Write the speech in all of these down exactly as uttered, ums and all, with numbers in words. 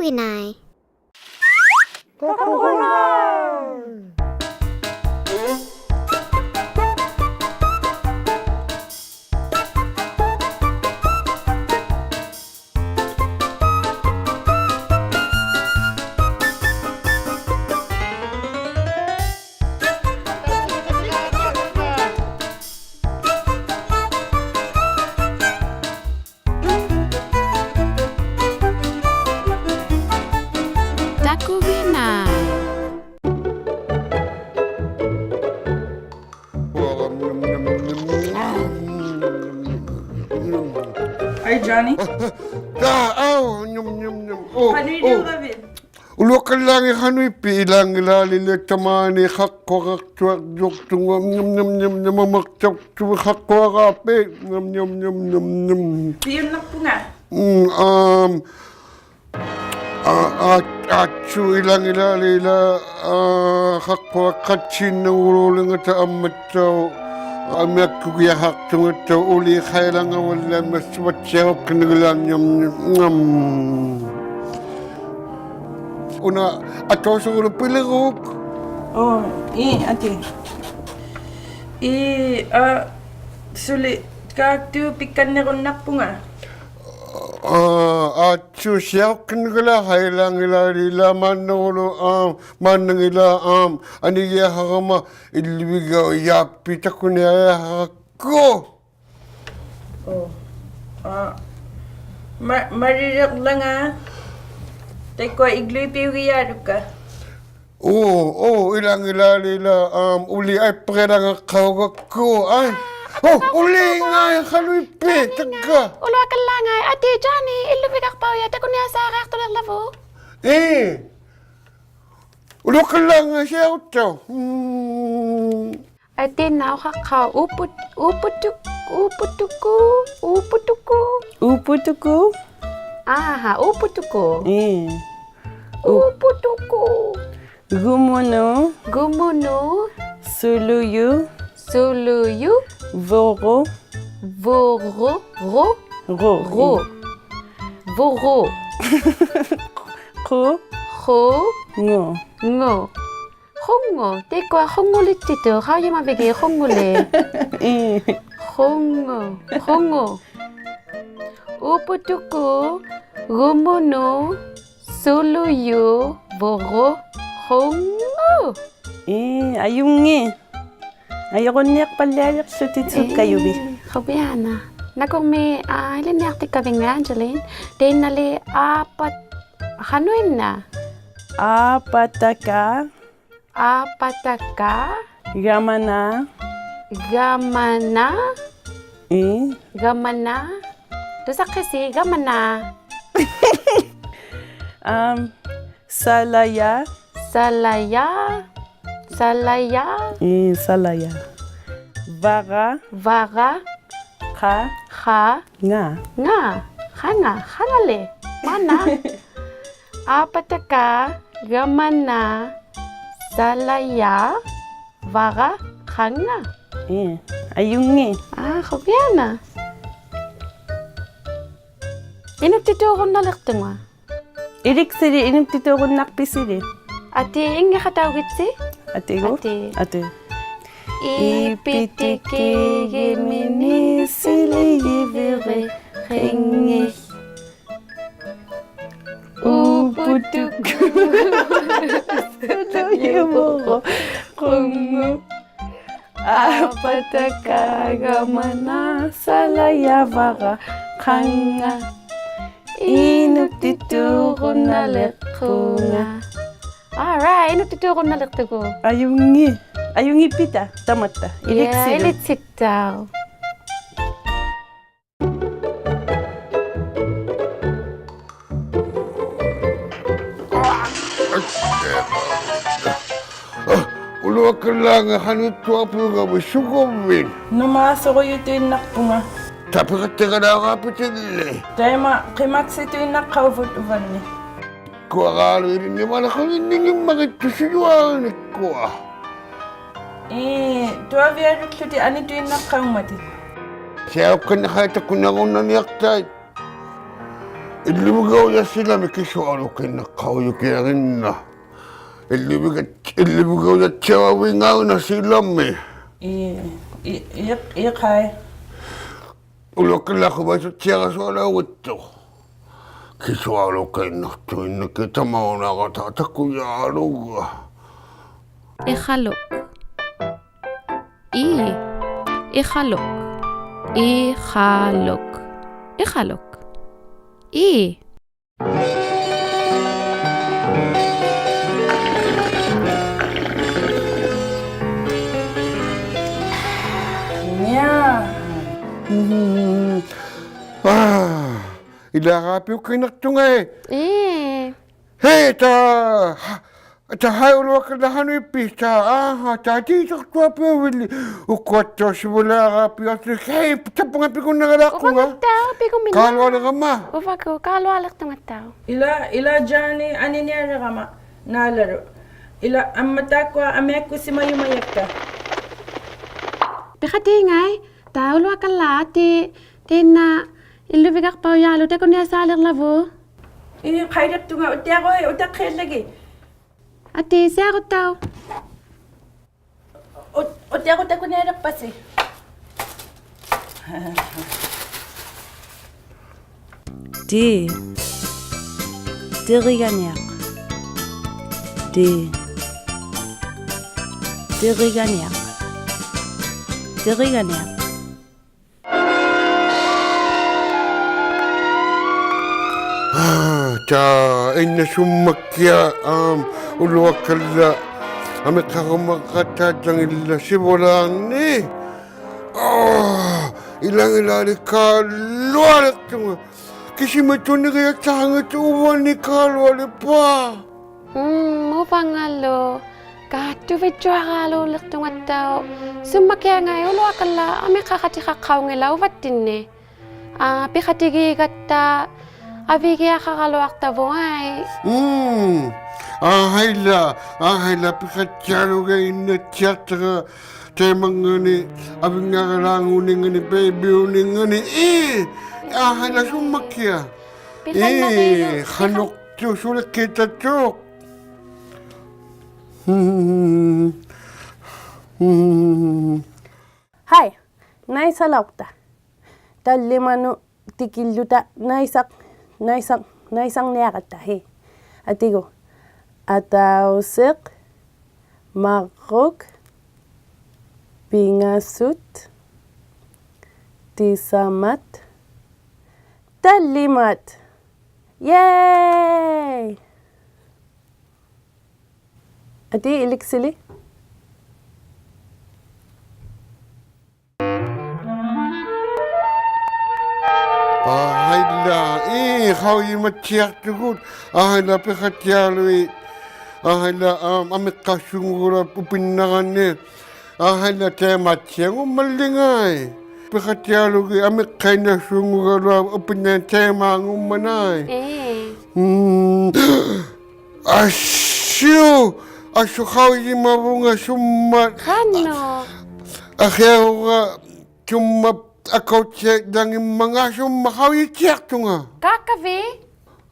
ᑕᑯᒋᓇᐃ. ᑕᑯᒋᓇᐃ. Hey, Johnny. ᑕ, ᐊᐅ, ᓂᐅ, ᓂᐅ, ᓂᐅ. ᐆ, ᖃᓄᐃᓕᐅᕋᕕᑦ? ᐅᓗᐊᑲᓪᓚᖓᐃ ᖃᓄᐃᑉᐱᑦ, ᐃᓚᖏᓛᓕᓕ ᑕᒫᓂ ᖃᖅᑯᐊᖅᑐᐊᕐᔪᖅᑐᖓ, ᓂᐅ, ᓂᐅ, ᓂᐅ, ᓂᐅ, ᒪᒪᖅᑕᐅᖅᑐᖅ ᖃᖅᑯᐊᕌᐱᑦ, ᓂᐅ, ᓂᐅ, ᓂᐅ, ᓂᐅ, ᓂᐅ. ᐱᔪᓐᓇᖅᐳᖓ. ᒻᒻ, ᐊᒻ, ᐊ, ᐊ, ᐊᑦᓱ ᐃᓚᖏᓛᓕᓛ, ᐊ, ᖃᖅᑯᐊᖅ ᖃᑦᓯᓐᓇᖑᓘᓕᖓᑕ ᐊᒻᒪᑦᑕᐅᖅ, ᐊᒥᐊᒃᑯᒋᐊᖃᖅᑐᖓᑦᑕᐅᖅ ᐅᓕ ᖃᐃᓚᖓᕙᓪᓚᐃᒻᒪᑦ ᓱᕙᑦᓯᐊᖅ ᖃᓄᖅ ᐃᓚᖏᓛᓕᓛ, ᒻᒻ. ᐅᓇ ᐊᑐᓱᕈᓗᒃ ᐱᓕᕈᒃ. ᐆ, ᐄ, ᐊᑏ. ᐄ, ᐊ, ᓱᓕ ᑳᒃᑐ ᐱᒃᑲᓐᓂᕈᓐᓇᖅᐳᖓ. ᐊ, ᐊᑦᓱ ᓯᐊᖅ ᖃᓄᖅ ᐃᓚ ᖃᐃᓚᖏᓛᓕᓛ ᒫᓐᓇᕈᓗᒃ, ᐊ, ᒫᓐᓇᖏᓛ, ᐊ, ᐊᓂᒋᐊᖃᕋᒪ ᐃᓪᓗᕕᒐᐅᔭᐱ ᑕᑯᓂᐊᖃᕋᒃᑯ. ᐆ. ᐊ, ᒪ-, ᒪᓕᓕᕐᓚᖓ. ᑕᐃᒃᑯᐊ ᐃᒡᓗᐃᑦ ᐱᐅᒋᔮᓗᒃᑲ. ᐆ, ᐆ, ᐃᓚᖏᓛᓕᓛ, ᐊᒻ, ᐅᓕ ᐊᐃᑉᐸᕆᓚᖓᖅᑲᐅᒐᒃᑯ, ᐊᐃ. ᐆ, ᐅᓕᖓᐃ ᖃᓄᐃᑉᐱᑦ, ᑕᒡᒐ. ᐅᓗᐊᑲᓪᓚᖓᐃ, ᐊᑏ ᔮᓂ, ᐃᓪᓗᕕᒐᖅᐸᐅᔪᖅ, ᑕᑯᓂᐊᓵᕆᐊᖅᑐᓕᕐᓚᕗᑦ. ᐄ. ᐅᓗᐊᑲᓪᓚᖓᐃ ᓯᐊᕈᑦᑕᐅᖅ. ᒻᒻ. ᐊᑏ ᓇᐅᖃᖅᑲᐅ ᐅᐳ-, ᐅᐳᑐ-, ᐅᐳᑐᑯ, ᐅᐳᑐᑯ. ᐅᐳᑐᑯ? ᐊᕼᐊ, ᐅᐳᑐᑯ. ᐄ. ᐅ-, ᐅᐳᑐᑯ. ᒍᒧᓄ. ᒍᒧᓄ. ᓱᓗᔪ. ᓱᓗᔪ. ᕗᕈ. ᕗᕈ. ᕈ. ᕈ. ᕗᕈ. ᖁ. ᖁ. ᖑ. ᖑ. ᖁᖑ. ᑕᐃᒃᑯᐊ ᖁᖑᓕᑦᑎᑐᑦ. ᖃᐅᔨᒪᕕᒋᑦ ᖁᖑᓕᒃ? ᐄ. ᖁᖑ. ᖁᖑ. ᐅᐳᑐᑯ, ᒍᒧᓄ, ᓱᓗᔪ, ᕗᕈ, ᖁᖑ. ᐄ, ᐊᔪᙱ. ᐊᔪᕈᓐᓃᖅᐸᓪᓕᐊᓕᖅᖢᑎᑦ ᓱᒃᑲᔪᕕᑦ. ᐄ, ᖁᕕᐊᓇ. ᓇᑯᕐᒦᒃ, ᐊ, ᐃᓕᓐᓂᐊᖅᑎᒃᑲᕕᙵ, Angeline. ᑕᐃᓐᓇᓕ ᐋᐸᑦ-, ᖃᓄᐃᓐᓇ? ᐋᐸᑕᑲ. ᐋᐸᑕᑲ. ᒐᒪᓇ. ᒐᒪᓇ. ᐄ. ᒐᒪᓇ. ᑐᓴᖅᑭᓯ, ᒐᒪᓇ. ᐊᒻ, ᓴᓚᔭ. ᓴᓚᔭ. ᓴᓚᔭ. ᐄ, ᓴᓚᔭ. ᕙᕋ. ᕙᕋ. ᖃ. ᖃ. ᖓ. ᖓ. ᖃᖓ. ᖃᖓᓕ. ᒫᓐᓇ. ᐋᐸᑕᑲ, ᒐᒪᓇ, ᓴᓚᔭ, ᕙᕋ, ᖃᖓ. ᐄ, ᐊᔪᙱ. ᐊ, ᖁᕕᐊᓇ. ᐃᓄᒃᑎᑑᕈᓐᓇᓕᖅᑐᖓ. ᐃᓕᑦᓯᓕ, ᐃᓄᒃᑎᑑᕈᓐᓇᖅᐱᓯᓕ. ᐊᑏ, ᐃᙱᖃᑕᐅᒋᑦᓯ. ᐊᑏᒎᖅ. ᐊᑏ. ᐊᑏ. ᐃᐱᑎᑭ ᒋᒥᓂ ᓯᓕᔨ ᕕᕆ ᕿᖏ. ᐅᐳᑐᑯ. ᓱᓗᔪ ᕗᕈ ᖁᖑ. ᐋᐸᑕᑲ ᒐᒪᓇ ᓴᓚᔭ ᕙᕋ ᖃᖓ. ᐃᓄᒃᑎᑑᕈᓐᓇᓕᖅᐳᖓ. All right, ᐃᓄᒃᑎᑑᕈᓐᓇᓕᖅᑐᒍᑦ. ᐊᔪᙱ. ᐊᔪᙱ ᐱᑕ, ᑕᒪᑦᑕ. Yeah, ᐃᓕᑦᓯᓗ. ᐃᓕᑦᓯᑦᑕᐅᖅ. ᐅᓗᐊᑲᓪᓚᖓᐃ ᖃᓄᐃᑦᑐᐊᐱᐅᒐᕕᑦ ᓱᒍᕕᑦ? ᓄᒫᓱᕈᔪᑐᐃᓐᓇᖅᐳᖓ. ᑕᐱᖃᑦᑎᒐᓛᕋᐱᑎᓪᓕ. ᑕᐃᒪ ᕿᒪᒃᓯᑐᐃᓐᓇᖅᑲᐅᕗᑦ ᐅᕙᓐᓂᒃ. ᑯᐊᕌᓗᐃᓕᓐᓂᒪᓕᖅᑯᓐᓂᙱᒻᒪᕆᑦᑐᖅ ᓱᔪᐊᕆᓂᒃᑯᐊ. ᐄ, ᑐᐊᕕᐊᓗᒃᖢᑎᒃ ᐊᓂᑐᐃᓐᓇᖅᑲᐅᒻᒪᑎᒃ. ᓯᐊᕈᒃᑲᓐᓂᖃᐃ ᑕᑯᓂᐊᕈᓐᓇᓂᐊᖅᑕᐃᑦ. ᐃᓪᓗᕕᒐᐅᔭᑦ ᓯᓚᒥ ᑭᓱᐊᓗᑭᓐᓇᖅᑲᐅᔪᑭᐊᖏᓐᓇ. ᐃᓪᓗᕕᒐ, ᐃᓪᓗᕕᒐᐅᔭᑦᑎᐊᕙᕕᖓᐅᓇ ᓯᓚᒥ. ᐄ, ᐄ, ᐄ, ᐄ, ᖃᐃ. ᐅᓗᐊᑲᓪᓚᖁᕕᐊᓱᑦᑎᐊᕋᓱᐊᓚᐅᕆᑦᑐᖅ. ᑭᓱᐊᓗᑭᓐᓇᖅᑐᐃᓐᓇᖅᑭᑦ ᑕᒪᐅᓇᕋᑖ ᑕᑯᔭᕋᓗᐊᕋ. ᐃᖃᓗᒃ. ᐃ, ᐃᖃᓗᒃ. ᐃᖃᓗᒃ. ᐃᖃᓗᒃ. ᐃ. ᓂᐊ. ᐋ, ᐃᓛᒑ ᐱᐅᑭᓇᖅᑐᖓᐃ. ᐄ. ᕼᐃ, ᑕ, ᑕ ᕼᐊᐃ ᐅᓗᐊᑲᓪᓚᒃ ᖃᓄᐃᑉᐱᑦ, ᑕ, ᐊᕼᐊ, ᑕ ᑏᑐᖅᑐᐊᐱᐅᕕᓪᓕ, ᐅᑯᐊᑦᑕᐅᖅ ᓯᕗᓪᓚᕋ ᐱᐊᑐ, ᕼᐃ, ᑕᑉᐳᖓ ᐱᒍᓐᓇᕋᓛᖅᑯᖓ. ᐅᕙᒍᑦᑕᐅᖅ ᐱᒍᒥᓇ. ᑳᓗᐊᓕᕋᒪ. ᐅᕙᒍᑦ, ᑳᓗᐊᓕᖅᑐᖓᑦᑕᐅᖅ. ᐃᓛ, ᐃᓛ ᔮᓂ ᐊᓂᓂᐊᓕᕋᒪ, ᓈᓚᓗ. ᐃᓛ ᐊᒻᒪ ᑖᒃᑯᐊ ᐊᒥᐊᒃᑯᓯᒪᔪᒪᔭᒃᑲ. ᐱᖃᑎᖓᐃ, ᑕ ᐅᓗᐊᑲᓪᓚᒃ ᐊᑏ, ᑖᓐᓇ, ᐃᓪᓗᕕᒐᖅᐸᐅᔮᓗᒃ ᑕᑯᓂᐊᓵᓕᕐᓚᕗᑦ. ᐄ, ᖃᐃᓕᖅᑐᖓ, ᐅᑦᑎᐊᕈᐃ, ᐅᑕᖅᑭᓪᓚᒋᑦ. ᐊᑏ, ᓯᐊᕈᑦᑕᐅᖅ. ᐅᑦ-, ᐅᑦᑎᐊᕈ ᑕᑯᓂᐊᓕᖅᐸᓯ. ᑎ. ᑎᕆᒐᓐᓂᐊᖅ. ᑎ. ᑎᕆᒐᓐᓂᐊᖅ. ᑎᕆᒐᓐᓂᐊᖅ. ᐋ, ᑕ, ᐃᓐᓇ ᓱᒻᒪᑭᐊᖅ, ᐊᒻ, ᐅᓗᐊᑲᓪᓚᒃ ᐊᒥᖅᑲᕈᒪᖃᑦᑕᖅᑕᖏᓪᓚᒃ ᓯᕗᓛᕐᓂ. ᐋ, ᐃᓚᖏᓛᓕ ᑳᓗᐊᓕᖅᑐᖓ. ᑭᓱᒥᒃ ᑐᓂᕆᔭᑦᓴᖃᙱᑦᑐᖅ ᐅᕙᓂ ᑳᓗᐊᓕᖅᐸ. ᒻᒻ, ᐅᕙᖓᓗ. ᑳᑦᑐᕕᔾᔪᐊᕌᓘᓕᖅᑐᖓᑦᑕᐅᖅ. ᓱᒻᒪᑭᐊᖓᐃ ᐅᓗᐊᑲᓪᓚᒃ ᐊᒥᖅᑲᖃᑎᖃᖅᑲᐅᙱᓚᖅ ᐅᕙᑦᑎᓐᓂ. ᐋ, ᐱᖃᑎᒌᒐᑦᑕ ᐊᕕᒋᐊᖃᕋᓗᐊᖅᑕᕗᑦ ᐊᐃ. ᒻᒻ. ᐊᕼᐊᐃᓛᒃ, ᐊᕼᐊᐃᓛᒃ ᐱᖃᑦᑎᐊᓗᒋᑦ ᐃᓐᓇᑦᑎᐊᖅᑕᕋ ᑕᐃᒪᙵᓂᑦ ᐊᕕᙵᕋᓛᖑᓂᖓᓂᑦ ᐲᐱᐅᓂᖓᓂᑦ. ᐄ, ᐊᕼᐊᐃᓛᒃ ᓱᒻᒪᑭᐊᖅ. ᐱᖃᓐᓇᕆᓗ. ᐄ, ᖃᓄᖅᑐᖅ ᓱᓕᒃᑮᑕᑐᖅ. ᕼᐃ, ᓇᐃᓴᓚᐅᖅᑕ. ᑕᓪᓕᒪᓄᑦ ᑎᑭᓪᓗᑕ ᓇᐃᓴᖅ, ᓇᐃᓴᖅ, ᓇᐃᓴᕐᓂᐊᕋᑦᑕ ᕼᐃ. ᐊᑏᒎᖅ. ᐊᑕᐅᓯᖅ, ᒪᕐᕉᒃ, ᐱᖓᓱᑦ, ᑎᓴᒪᑦ, ᑕᓪᓕᒪᑦ. ᔭᐃ! ᐊᑏ ᐃᓕᑦᓯᓕ. ᐊᕼᐊᐃᓛᒃ, ᐄ, ᖃᐅᔨᒪᑦᑎᐊᖅᑐᒍᑦ, ᐊᕼᐊᐃᓛᒃ ᐱᖃᑦᑎᐊᓗᐃᑦ, ᐊᕼᐊᐃᓛᒃ, ᐊᒻ, ᐊᒥᖅᑲᓲᖑᒐᓗᐊᖅ ᐅᐱᓐᓇᕋᓂ. ᐊᕼᐊᐃᓛᒃ ᑕᐃᒪᑦᑎᐊᖑᒻᒪᓕᖓᐃ. ᐱᖃᑦᑎᐊᓗᒋᑦ ᐊᒥᖅᑲᐃᓐᓇᓲᖑᒐᓗᐊᖅ ᐅᐱᓐᓇᕋᓂ ᑕᐃᒪᖑᒻᒪᓇᐃ. ᐄ. ᒻᒻ. ᐊᓱ, ᐊᓱ ᖃᐅᔨᒪᕗᖓ ᓱᒻᒪᑦ. ᖃᓄᖅ? ᐊᕼᐊᐅᒐ ᓱᒻᒪᑦ ᐊᑲᐅᑦᑎᐊᖅᑕᖏᒻᒪᖔᑦ ᓱᒻᒪᑦ ᖃᐅᔨᑦᑎᐊᖅᑐᖓ. ᑳᒃᑲᕕᑦ?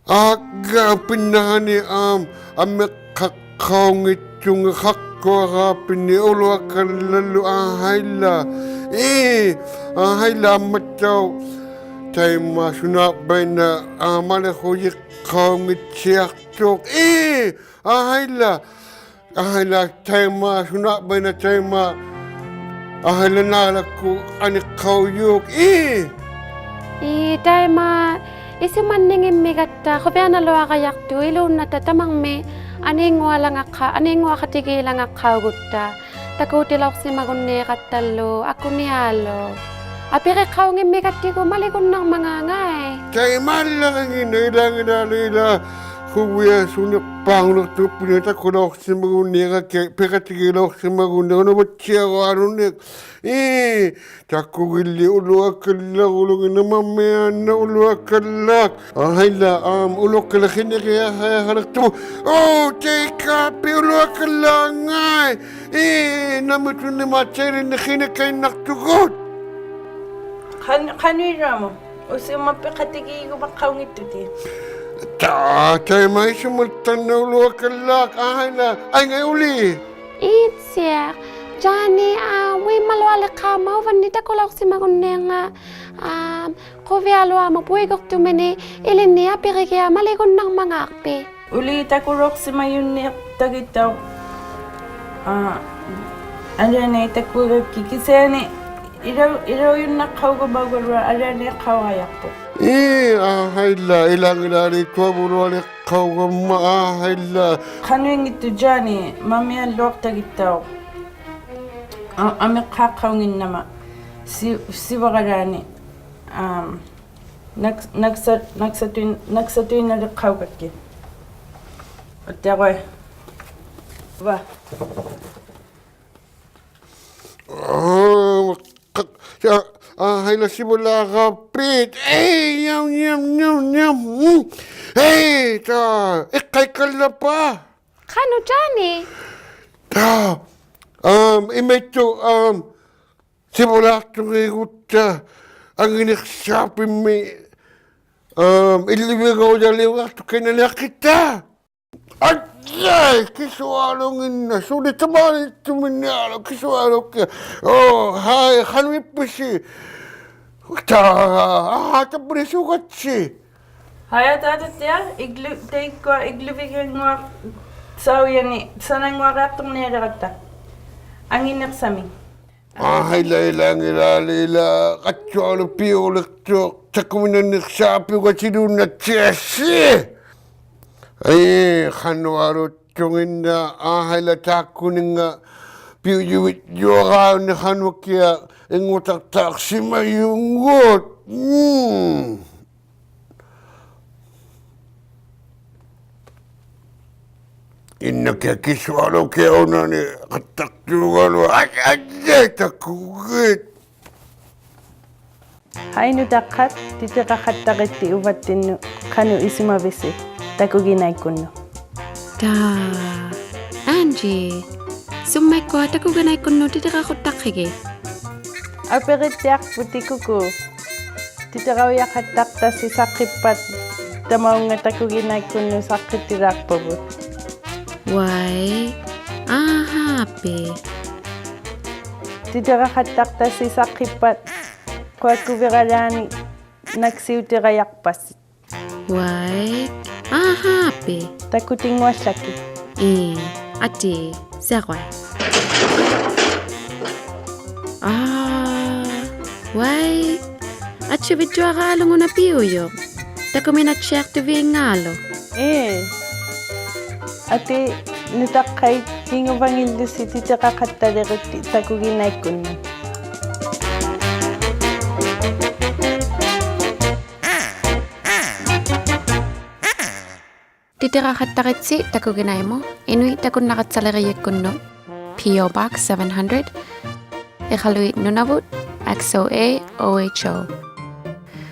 ᐋᒃᑲ ᐅᐱᓐᓇᕋᓂ ᐊᒻ, ᐊᒥᖅᑲᖅᑲᐅᙱᑦᑐᖓ ᖃᖅᑯᐊᕌᐱᓐᓂᒃ ᐅᓗᐊᑲᓪᓚᓗ ᐊᕼᐊᐃᓛᒃ. ᐄ, ᐊᕼᐊᐃᓛᒃ ᐊᒻᒪᑦᑕᐅᖅ. ᑕᐃᒪ ᓱᓇᕐᕕᐊᓇ, ᐊ, ᒪᓕᖁᔨᖅᑲᐅᙱᑦᑎᐊᖅᑐᖅ. ᐄ, ᐊᕼᐊᐃᓛᒃ. ᐊᕼᐊᐃᓛᒃ ᑕᐃᒪ, ᓱᓇᕐᕕᐊᓇ ᑕᐃᒪ, ᐊᕼᐊᐃᓛᒃ ᓈᓚᒃᑯᑦ ᐊᓂᖅᑲᐅᔪᖅ, ᐄ. ᐄ, ᑕᐃᒪ, ᐃᓱᒪᓐᓂᙱᒻᒥᒐᑦᑕ, ᖁᕕᐊᓇᓗᐊᕋᔭᖅᑐᖅ, ᐃᓘᓐᓇᑕ ᑕᒪᕐᒥᒃ, ᐊᓃᙳᐊᓚᖓᖅᑲ-, ᐊᓃᙳᐊᖃᑎᒌᓚᖓᖅᑲᐅᒍᑦᑕ, ᑕᑰᑎᓚᐅᖅᓯᒪᒍᓐᓃᖃᑦᑕᓗ, ᐊᑯᓂᐊᓗ. ᐊᐱᕆᖅᑲᐅᙱᒻᒥᒐᑦᑎᒍ ᒪᓕᒍᓐᓇᕐᒪᖔᖅ. ᑕᐃᒪ ᐊᓪᓚᕆᖏᓐᓄᑦ ᐃᓚᖏᓛᓕᓛ ᖁᕕᐊᓱᓂᖅᐹᖑᓂᖅᑐᖅ ᐱᓇ ᑕᑯᓚᐅᖅᓯᒪᒍᓐᓃᖅᑲᑭᐊᖅ ᐱᖃᑎᒌᓚᐅᖅᓯᒪᒍᓐᓃᖅ ᐅᓇ ᐅᕙᑦᑎᐊᕈᐊᓗᓐᓂᒃ. ᐄ, ᑕᑯᒋᓪᓕ ᐅᓗᐊᑲᓪᓚᒃ ᐅᓗᖏᓐᓇ ᒪᒻᒥᐊᓐᓇ ᐅᓗᐊᑲᓪᓚᒃ. ᐊᕼᐊᐃᓛᒃ, ᐊᒻ, ᐅᓗᐊᑲᓪᓚᒃ ᕿᓂᕆᐊᕼᐊᐃᖃᓕᖅᑐᒧᑦ. ᐆ, ᑕᐃᑲᐱ ᐅᓗᐊᑲᓪᓚᖓᐃ. ᐄ, ᓇᒥᑐᓂᒪ ᑕᐃᓕᓐᓂ ᕿᓂᑲᐃᓐᓇᖅᑐᒍᑦ. ᖃᓄ-, ᖃᓄᐃᓛᒧᑦ? ᐅᓯᐅᒪᒃᐱᖃᑎᒌᒍᒪᖅᑲᐅᙱᑦᑐᑎᑦ. ᑕ-, ᑕᐃᒪᐃᓱᒪᑦᑕᓐᓇᐅᓗᐊᑲᓪᓚᒃ ᐊᕼᐊᐃᓛ, ᐊᐃᙵᐃ ᐅᓕ. ᐄᑦᓯᐊᖅ, ᔮᓂ, ᐋ, ᐅᐃᒻᒪᓗᐊᓕᖅᑲᐅᒪ ᐅᕙᓐᓂᒃ ᑕᑯᓚᐅᖅᓯᒪᒍᓐᓃᕐᖓᑦ, ᐋ, ᖁᕕᐊᓗᐊᒧᑦ ᐳᐃᒍᖅᑐᒥᓂᒃ, ᐃᓕᓐᓂᒃ ᐊᐱᕆᒋᐊᖅ ᒪᓕᒍᓐᓇᕐᒪᖔᖅᐱᑦ. ᐅᓕ ᑕᑯᓚᐅᖅᓯᒪᔪᓐᓃᖅᑕᒋᑦᑕᐅᖅ, ᐋ, ᐊᓕᐊᓇᐃᑦ ᑕᑯᒐᒃᑭᑦ ᑭᓯᐊᓂ ᐃᓚᐅ-, ᐃᓚᐅᔪᓐᓇᖅᑲᐅᒐᒪᒐᓗᐊᖅ ᐊᓕᐊᓇᐃᖅᑲᐅᒐᔭᖅᐳᖅ. ᐄ, ᐊᕼᐊᐃᓛ, ᐃᓚᖏᓛᓕ ᑐᐊᕗᓗᐊᓕᖅᑲᐅᒐᒪ, ᐊᕼᐊᐃᓛ. ᖃᓄᐃᙱᑦᑐᖅ ᔮᓂ, ᒪᒥᐊᓪᓗᐊᖅᑕᒋᑦᑕᐅᖅ. ᐊ-, ᐊᒥᖅᑳᖅᑲᐅᙱᓐᓇᒪ ᓯ-, ᓯᕙᕋᓛᓂ, ᐊᒻ, ᓇᒃ-, ᓇᒃᓴ-, ᓇᒃᓴᑐᐃᓐ-, ᓇᒃᓴᑐᐃᓐᓇᓕᖅᑲᐅᒐᒃᑭᑦ. ᐅᑦᑎᐊᖁᐃ. ᐅᕙ. ᐋ, ᖃ-, ᔮ, ᐊᕼᐊᐃᓛ ᓯᕙᓛᕋᕕᑦ. ᐄ, ᔮᒻ, ᔮᒻ, ᔮᒻ, ᔮᒻ. ᒻ. ᐄ, ᑕ, ᐃᖅᑲᐃᒃᑲᓪᓚᐸ. ᖃᓄᖅ ᔮᓂ? ᑕ, ᐊᒻ, ᐃᒪᐃᑦᑐᖅ, ᐊᒻ, ᓯᕙᓛᖅᑐᕆᒍᑦᑕ ᐊᖏᓂᖅᓴᐱᒻᒥ, ᐊᒻ, ᐃᓪᓕᕕᒐᐅᔭᓕᐅᕋᖅᑐᖅ ᑲᐃᓐᓇᓂᐊᖅᑭᑦᑕ. ᐊᔾᔭᐃ, ᑭᓱᐊᓗᖏᓐᓇ, ᓱᓕ ᑕᒫᓂᑦᑐᒥᓂᐊᓗᒃ, ᑭᓱᐊᓗᒃᑭᐊᖅ. ᐆ, ᕼᐊᐃ, ᖃᓄᐃᑉᐱᓯ. ᑕ, ᐊᕼᐊ, ᑕᑉᐱᓕᓲᒐᑦᓯ. ᕼᐊᐃ, ᐊᑖᑕᑦᑎᐊᖅ, ᐃᒡᓗ-, ᑕᐃᒃᑯᐊ ᐃᒡᓗᕕᒋᙳᐊᖅ ᓴᐅᔭᓂ, ᓴᓇᙳᐊᕆᐊᖅᑐᕐᓂᐊᓕᕋᑦᑕ. ᐊᖏᓂᖅᓴᒥᒃ. ᐊᕼᐊᐃᓛ, ᐃᓚᖏᓛᓕ, ᐃᓛ, ᖃᑦᓱᐊᓗᒃ ᐱᐅᓕᖅᑐᖅ, ᑕᑯᒥᓇᓂᖅᓴᐱᐅᒐᑦᓯᓘᓐᓇᑦᓯᐊᔅᓯ. ᐄ, ᖃᓄᐊᓗᑦᑐᖏᓐᓇ, ᐊᕼᐊᐃᓛ ᑖᒃᑯᓂᖓ, ᐱᐅᔪᕕᔾᔪᐊᕌᓐᓂ ᖃᓄᐊᒃᑭᐊᖅ, ᐃᙳᑕᖅᑕᖅᓯᒪᔪᖑᑦ. ᒻ. ᐃᓐᓇᑭᐊᖅ ᑭᓱᐊᓗᒃᑭᐊᖅ ᐅᓇᓂ ᖃᑦᑕᖅᑑᒐᓗᐊᖅ. ᐊᔾ-, ᐊᔾᔭᐃ ᑕᑯᒋᑦ. ᕼᐊᐃ ᓄᑕᖅᑲᑦ, ᑎᑎᕋᖃᑦᑕᕆᑦᑎ ᐅᕙᑦᑎᓐᓄᑦ ᖃᓄᖅ ᐃᓱᒪᕕᓯ ᑕᑯᒋᓇᐃᒃᑯᓐᓄᑦ. ᑕ, ᐋᓐᔩ, ᓱᒻᒪᐃᒃᑯᐊ ᑕᑯᒋᓇᐃᒃᑯᓐᓄᑦ ᑎᑎᕋᖁᑦᑕᕿᒋᑦ? ᐊᐱᕆᑦᑎᐊᖅᐳᑎᑦ ᑯᑯ. ᑎᑎᕋᐅᔭᖃᑦᑕᖅᑕᓯ ᓴᖅᑭᑉᐸᑦ, ᑕᒪᐅᖓ ᑕᑯᒋᓇᐃᒃᑯᓐᓄᑦ ᓴᖅᑭᑎᓛᖅᐸᕗᑦ. ᐅᐊᐃ, ᐊᕼᐊᐱ. ᑎᑎᕋᖃᑦᑕᖅᑕᓯ ᓴᖅᑭᑉᐸᑦ, ᖁᐊᒃᑯᕕᕋᓛᓂ ᓇᒃᓯᐅᑎᒐᔭᖅᐸᓯ. ᐅᐊᐃ, ᐊᕼᐊᐱ. ᑕᑯᑎᙳᐊᓪᓚᒃᑭᑦ. ᐄ, ᐊᑏ, ᓯᖁᐊᐃ. ᐋ, ᐅᐊᐃ, ᐊᑦᓯᕕᑦᑐᐊᕌᓗᒃ ᐅᓇ ᐱᐅᔪᖅ. ᑕᑯᒥᓇᑦᓯᐊᖅᑐᕕᖔᓗᒃ. ᐄ. ᐊᑏ, ᓄᑕᖅᑲᐃᑦ, ᑭᖑᕙᙱᓪᓗᓯ ᑎᑎᕋᖃᑦᑕᓕᕆᑦᑎ ᑕᑯᒋᓇᐃᒃᑯᓐᓄᑦ. ᑎᑎᕋᖃᑦᑕᕆᑦᓯ ᑕᑯᒋᓇᐃᒧᑦ, ᐃᓄᐃᑦ ᑕᑯᓐᓇᒐᑦᓴᓕᕆᔨᒃᑯᓐᓄᑦ, P O Box seven hundred, ᐃᖃᓗᐃᑦ ᓄᓇᕗᑦ, X O A O H O.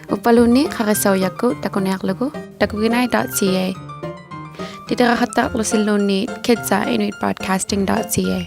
ᐅᕝᕙᓘᓐᓃᑦ ᖃᕆᓴᐅᔭᒃᑯᑦ ᑕᑯᓂᐊᕐᓗᒍ, takuginai dot C A. ᑎᑎᕋᖃᑦᑕᕐᓗᓯᓘᓐᓃᑦ kids at inuit broadcasting dot C A.